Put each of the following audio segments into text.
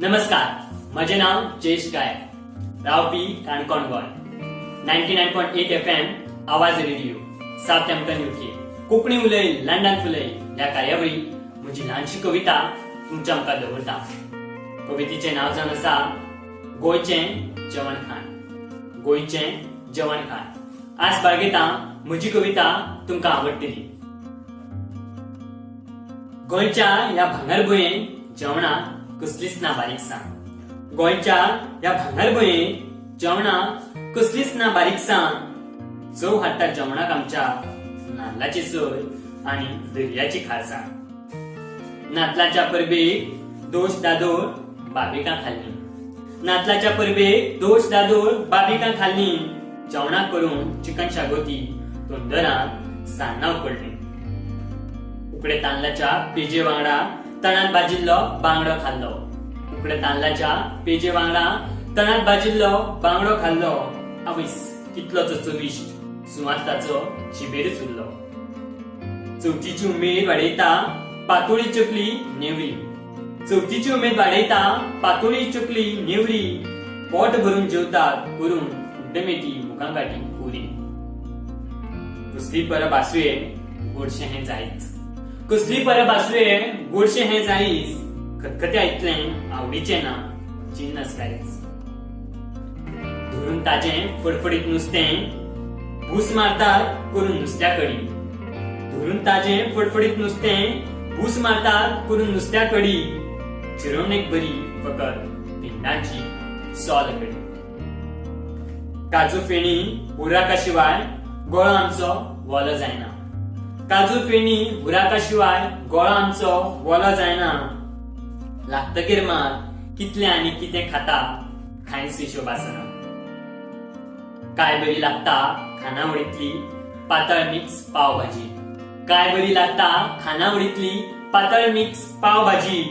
नमस्कार, म्हजें नांव जयेश गायक, रावपी काणकोण, गोंय. 99.8 FM आवाज रेडिओ, साउथहॅम्प्टन, युके. कोंकणी उलय, लंडन फुलय ह्या कार्यावळीत म्हजी ल्हानशी कविता तुमच्या मुखार दवरता. कवितेचें नांव जावन आसा गोंयचें जेवण खाण. गोंयचें जेवण खाण. आस बाळगिता म्हजी कविता तुमकां आवडटली. गोंयच्या ह्या भांगरभुंयेंत जेवणाक कसलीच ना बारीकसाण. गोंयच्या ह्या भांगरभुंयेंत जेवणाक कसलीच ना बारीकसाण. चव हाडटा जेवणाक आमच्या नाल्लाची सोय आनी दर्याची खारसाण. नातलाच्या परबेक दोश दादोळ बाबिकां खाल्लीं. नातलाच्या परबेक दोश दादोळ बाबिकां खाल्लीं. जेवणाक करून चिकन शागोती, तंदरांत सान्नां उकडलीं. उकडे तांदळाच्या पेजे वांगडा तणांत भाजिल्लो बांगडो खाल्लो. उकडे तांदळाच्या पेजे वांगडा तणांत भाजिल्लो बांगडो खाल्लो. आवयस, कितलो तो चविश्ट! सुवाद ताचो जिबेरूच उरलो. चवथीची उमेद वाडयता पातोळी, चकली, नेवरी. चवथीची उमेद वाडयता पातोळी, चकली, नेवरी. पोट भरून जेवतात करून उड्डमेथी, मुगां गाठी, पुरी. कसली परब आसुये, गोडशें हें जायच. कसली परब आसुये, गोडशें हें जायच. खतखत्या इतलें आवडीचें ना जिन्नस कांयच. धरून ताजें फडफडीत नुस्तें, भूस मारतात करून नुस्त्या कडी. धरून ताजें फडफडीत नुस्तें, भूस मारतात करून नुस्त्या कडी. जिरवणेक बरी फकत भिंडांची सोल कडी. काजू फेणी हुर्राका शिवाय गळो आमचो वोलो जायना. काजू फेणी हुर्राका शिवाय गळो आमचो वोलो जायना. लागतकीर मात कितलें आनी कितें खाता, कांयच हिशोब आसना. काय बरी लागता खाणावळींतली पातळ मिक्स पाव भाजी. काय बरी लागता खाणावळींतली पातळ मिक्स पाव भाजी.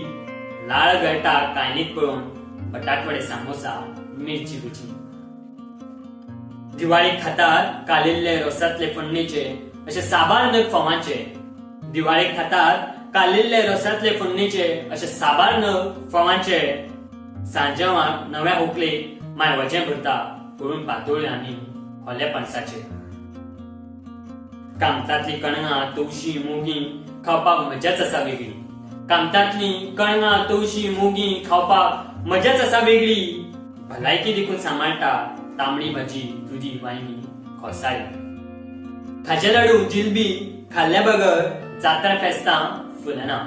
लाळ गळटा कायनीत पळोवन बटाटवडे, सामोसा, मिरची भजी. दिवाळीक खातात कालिल्ले रोसांतले फोडणेचे अशे साबार नग फोवांचे. दिवाळीक खातात कालिल्ले रोसांतले फोडणेचे अशे साबार नग फोवांचे. सांजेवाक नव्या होकलेक माय वजें भरता करून पातोळ्यो आनी होले पणसाचे. कामतांतली कणगां, तवशीं, मोगीं खावपाक मजाच आसा वेगळी. कामतांतली कणगां, तवशीं, मोगीं खावपाक मजाच आसा वेगळी. भलायकी देखून सांबाळटा तांबडी भाजी, दुदी, वांयगीं, खोसाळी. खाजें लाडू, जिलबी खाल्ल्या बगर जात्रा फेस्तां फुलना.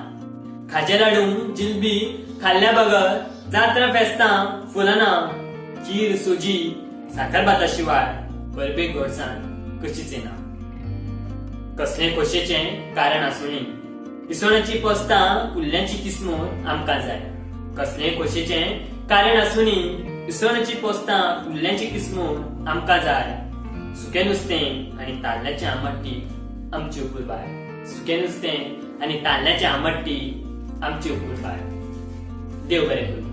खाजें लाडू, जिलबी खाल्ल्या बगर जात्रा फेस्तां फुलना. खीर, सोजी, साखरभाता शिवाय परबेक गोडसाण कशीच येना. कसलें खोशयेचें कारण आसुनी, इसवणाची पोस्तां, कुल्ल्यांची किस्मूर आमकां जाय. कसलें खोशयेचें कारण आसुनी, इसवणाची पोस्तां, कुल्ल्यांची किस्मूर आमकां जाय. सुकें नुस्तें आनी ताल्ल्याचें आमट तीख आमची अपुरबाय. सुकें नुस्तें आनी ताल्ल्याचें आमट तीख आमची अपुरबाय. देव बरें करूं.